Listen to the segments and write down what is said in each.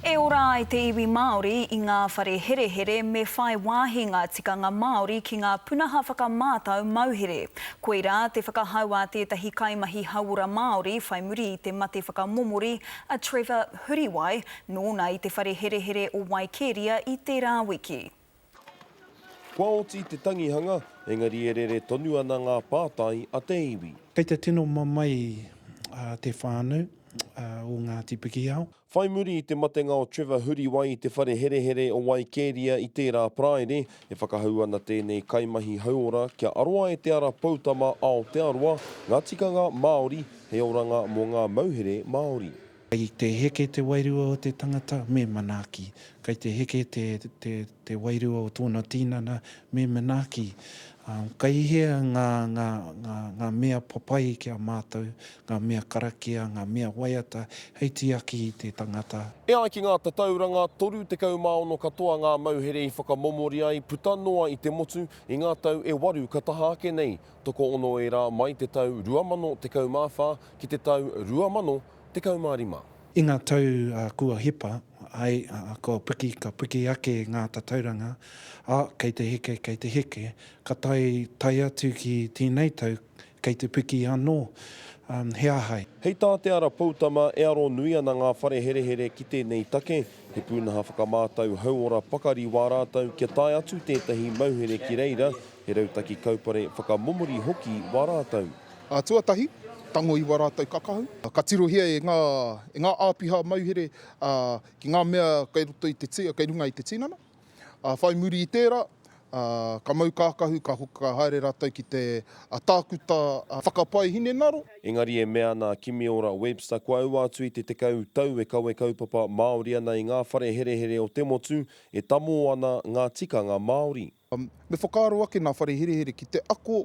E ora ai te iwi Māori i ngā whare herehere me whai wāhi ngā tikanga Māori ki ngā punaha whakamātau mauhere. Koirā te whakahau a tētahi kaimahi hauora Māori whai muri i te mate whakamomori a Trevor Huriwai nōna i te whare herehere o Waikeria i tērā wiki. Kua oti te tangihanga, engari e rere tonu ana ngā pātai a te iwi. Kei te tino mamae te whānau o Ngāti Pikiao. Whai muri i te matenga o Trevor Huriwai i te whare herehere o Waikeria i tērā Paraire, e whakahau ana tēnei kaimahi hauora kia aroa e Te Ara Poutama Aotearoa ngā tikanga Māori hei oranga mō ngā mauhere Māori. Kei te heke te wairua o te tangata, me manaaki. Kei te heke te, te, te wairua o tōna tinana, me manaaki. Kei hea ngā, ngā, ngā, ngā mea papai ki a mātou, ngā mea karakia, ngā mea waiata, hei tiaki i te tangata. E ai ki ngā tatauranga, 36 katoa ngā mauhere i whakamomori ai puta noa i te motu i ngā tau e waru ka taha ake nei. Tokoono ērā mai te tau 2014 ki te tau 2015. I ngā tau kua hipa, āe, kua piki, ka piki ake ngā tatauranga, ā, kei te heke, kei te heke, ka tae, tae atu ki tēnei tau, kei te piki anō, he aha? Hei tā Te Ara Poutama, e aro nui ana ngā whare herehere ki tēnei take, he pūnaha whakamātau hauora pakari wā rātou kia tae atu tētahi mauhere ki reira, he rautaki kaupare whakamomori hoki wā rātou. Tuatahi, tango i wa ratou kakahu. Ka tirohia e nga, e nga āpiha mauhere ki nga mea kei roto i te, kei runga i te tinana. Whai muri i tera, ka mau kākahu, ka, ka haere ratou ki te tākuta whakapae hinengaro. Engari e mea ana a Kimiora Webster kua aua atu i te 10 tau e kawe kaupapa Māori ana i ngā whare herehere o te motu, e tamō ana ngā tikanga Māori. Me whakaaro ake nā whare herehere ki te ako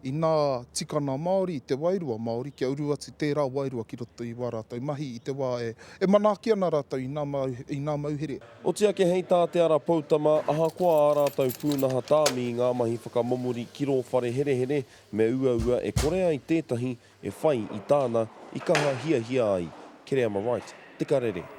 i nā tikana Māori, i te wairua Māori, kia uru atu tērā wairua ki roto i wā rātou mahi i te wā e manaaki ana rātou i nā mauhere. Oti ake hei tā Te Ara Poutama, ahakoa ā rātou pūnaha tāmi i ngā mahi whakamomori ki rō whare herehere, me uaua e kore ai tētahi e whai i tāna i kaha hiahia ai. Kereama Wright, Te Karere.